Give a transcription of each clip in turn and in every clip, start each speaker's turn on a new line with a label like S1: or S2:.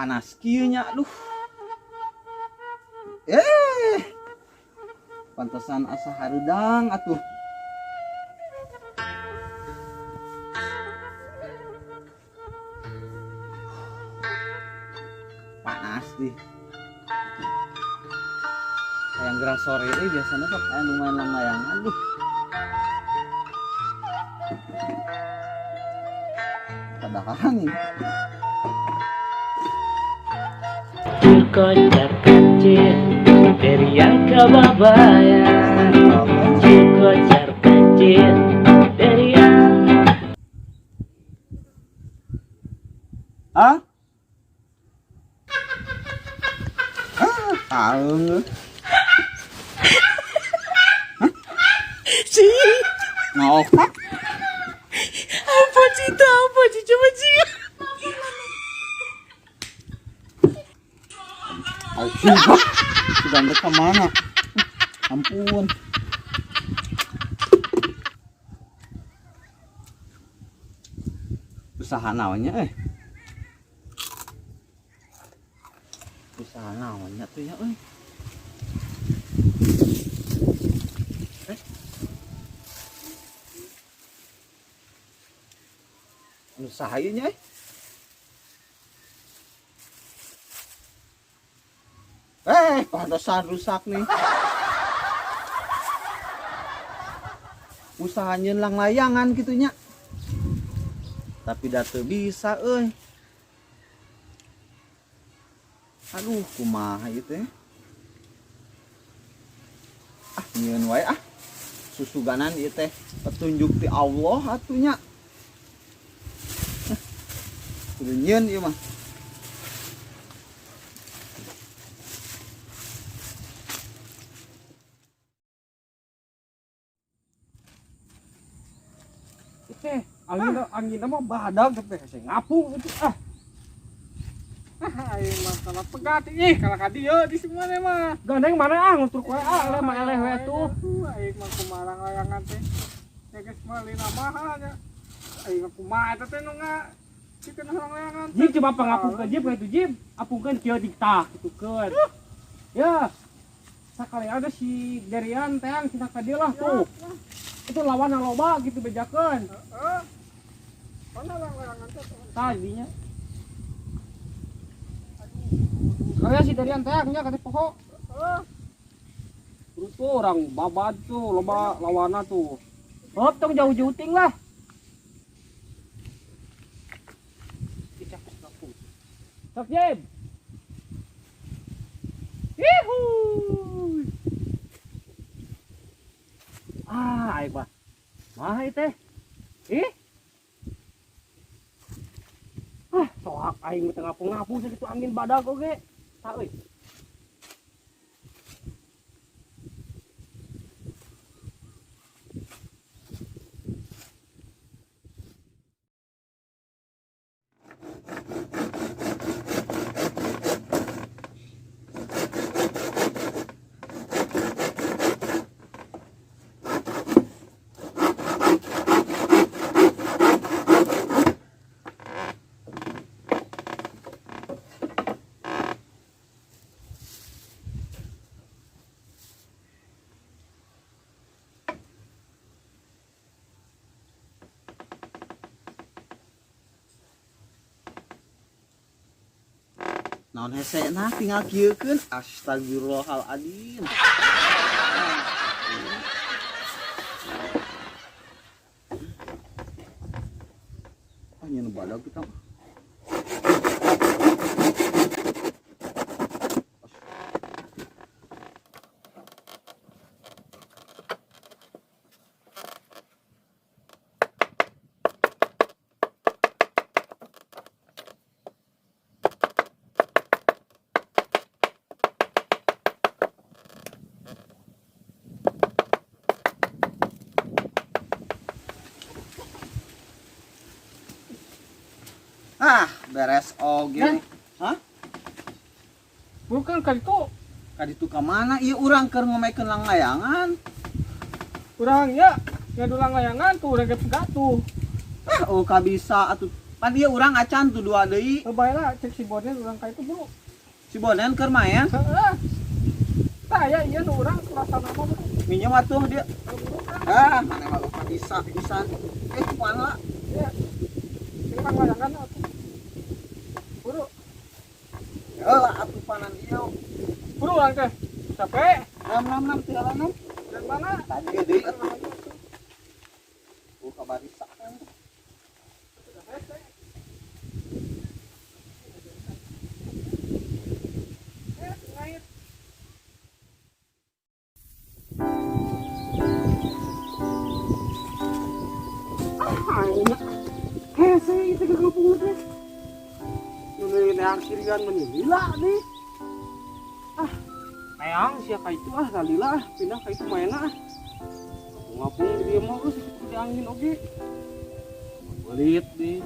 S1: Panas kieu nya, aduh. Pantesan asa hareudang atuh. Panas dih. Kayak gerah sore ini biasanya sok aya nu main langlayangan, duh. Padahal nih.
S2: Kocar kacir dari yang kebabayan. Kocar kacir dari yang
S1: Hah? Ah, tahu. Hah?
S2: Si.
S1: Mau.
S2: Apa cita? Apa sih? Coba sih.
S1: Aduh, sudah sampai kemana? Ampun. Usaha naonnya, eh. Usaha naonnya tuh ya, euy. Usaha ieu nya, eh. Pantesan rusak nih. Usaha nyeun layangan gitunya. Tapi da teu bisa euy. Aduh, kumaha ieu teh? Ah, nyieun wae ah. Susuganan ieu teh petunjuk ti Allah atuh nya. Kudu nyieun ieu mah.
S3: Teh, angin angin mah badag teh saya ngapung itu ah.
S4: Ah, aing mah kalah pegat ih, kalah ka dieu di semua mah.
S3: Gandeng mana ah ngutur koe ah eleh mah eleh we tuh.
S4: Aing mah kumaha layangan teh. Ya geus meuli namaha nya. Aing mah kumaha eta teh nu nga cikeun layangan.
S3: Jib coba pangapungkeun jib ka itu jib. Apungkeun kieu diktak kitukeun. Ya. Sakali ada si Derian teang kita ka dieu lah tuh. Itu lawan loba gitu bejakeun.
S4: Heeh. Mana layangan teh?
S3: Tadinya. Kaya si Derian teang nya ka poho.
S4: Heeh.
S3: Terus tuh orang babad tuh loba lawana tuh. Hop tong jauh-jauh ting lah. Sok Jeb. Ihu. Ah, aing mah. Mah ieu teh. Ih. Ah, soak aing mah teu ngapung-ngapung sakitu angin badag oge. Tah euy.
S1: Naon hese nah tinggal kieukeun astagfirullahaladzim. Ah nyeun badag kita mah. Ah, beres oge.
S4: Hah?
S1: Hah?
S4: Bukan ka ditu.
S1: Ka ditu ka mana? Ieu urang keur ngomekeun langlayangan.
S4: Urang ya, ngadu langlayangan tuh urang ge pegat tuh.
S1: Ah, oh ka bisa atuh Pan ieu urang acan tuh dua deui.
S4: Oh, bae lah cek si Bonen urang ka itu buru.
S1: Si Bonen keur main.
S4: Heeh. Tah ya ieu nu urang rasana mah buru.
S1: Minjem atuh dia.
S4: Buru kan.
S1: Ah, mana mah lupa bisa pisan. Eh, kumaha lah.
S4: Ya. Ini kan layangan atuh. Buru.
S1: Heula atuh panan ieu.
S4: Buru urang teh. Capek.
S1: 6 6 6 tiga 6.
S4: Dan mana?
S1: Tadi deui atuh. Oh, kabarisa kan.
S4: Eh, ngait. Ah, enak.
S3: Hese itu kegabung teh. Nu neang sirian meni lila nih. Ah, teang sia ka itu ah salila ah pindah ka itu mainna ah. Ngapung di dieu mah geus sakitu di angin oge. Belit di.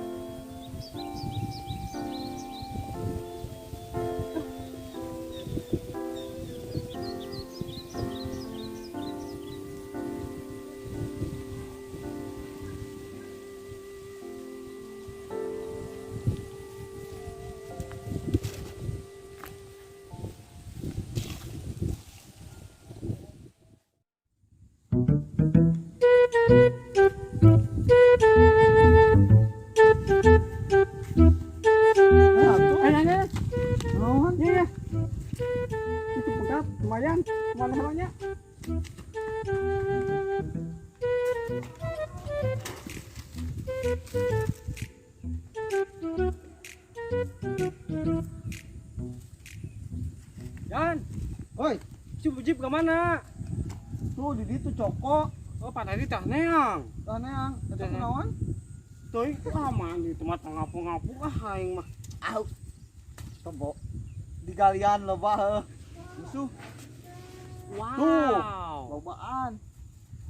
S4: Eh, eh, eh.
S1: Naon?
S4: Iya, ya. Itu pegat, lumayan. Mana halanya?
S3: Yan,
S1: Oi,
S3: si Bujib ke mana?
S1: tuh di ditu coko.
S3: Oh, pak tadi tah neang.
S1: Tah neang, eta kunaon?
S3: Tuh, aman di tempat ngapu-ngapu ah aing mah.
S1: Ah. Tebo. Digalian loba heuh. Musuh.
S3: Wow.
S1: Tuh, lobaan.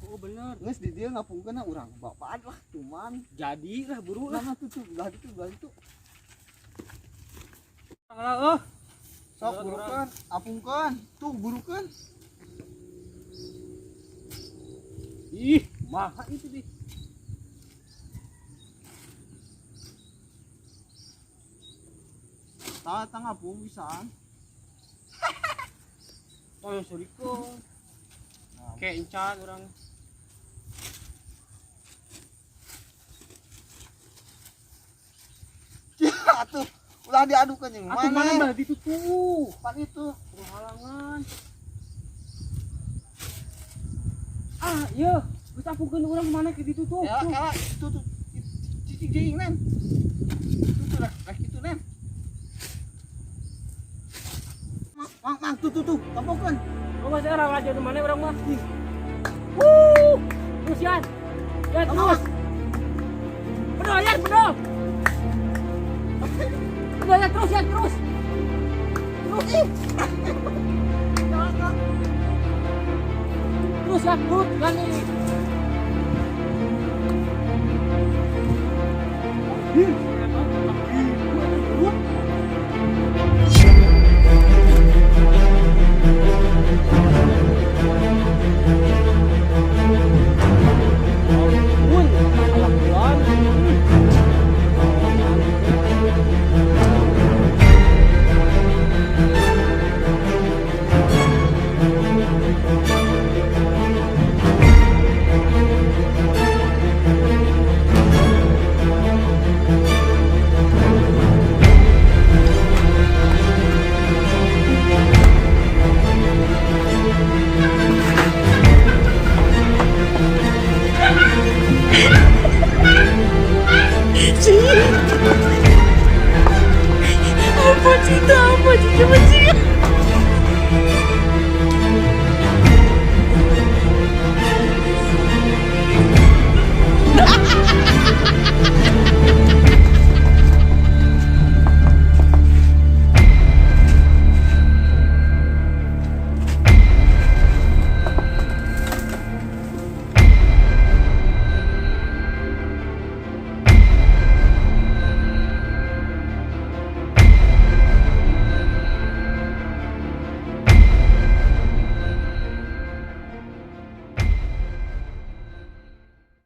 S3: Oh bener.
S1: Geus di dieu ngapungkeun urang bapaan lah cuman.
S3: Jadi lah buru lah.
S1: Nah, tuh tuh belah ditu belah ditu.
S3: Lah eh.
S1: Sok burukeun, apungkeun. Tuh burukeun.
S3: Ih, maha itu di.
S1: Tah tah ngapung bisaan.
S3: Oh, yang suriko. Kayak encan orang.
S1: Atuh, ulah diadukeun jeung
S3: Atuh
S1: mana?
S3: mana berarti itu tuh.
S1: Pan itu.
S3: Penghalangan. Ah, iya. Geus apungkeun urang mana ke ditu tuh.
S1: Ya, kala itu tuh. Cicing jeung nen. Itu tuh rek rek itu nen. Mang mang, mang tuh tuh tuh, tampokeun.
S3: Oh, masih orang aja di mana orang mah. Wuh. Terus Yan. Ya terus. Bedol Yan, bedol. Bedol Yan terus Yan terus. Terus ih. Terus Yan, terus Yan nih.
S2: Apa cinta apa cinta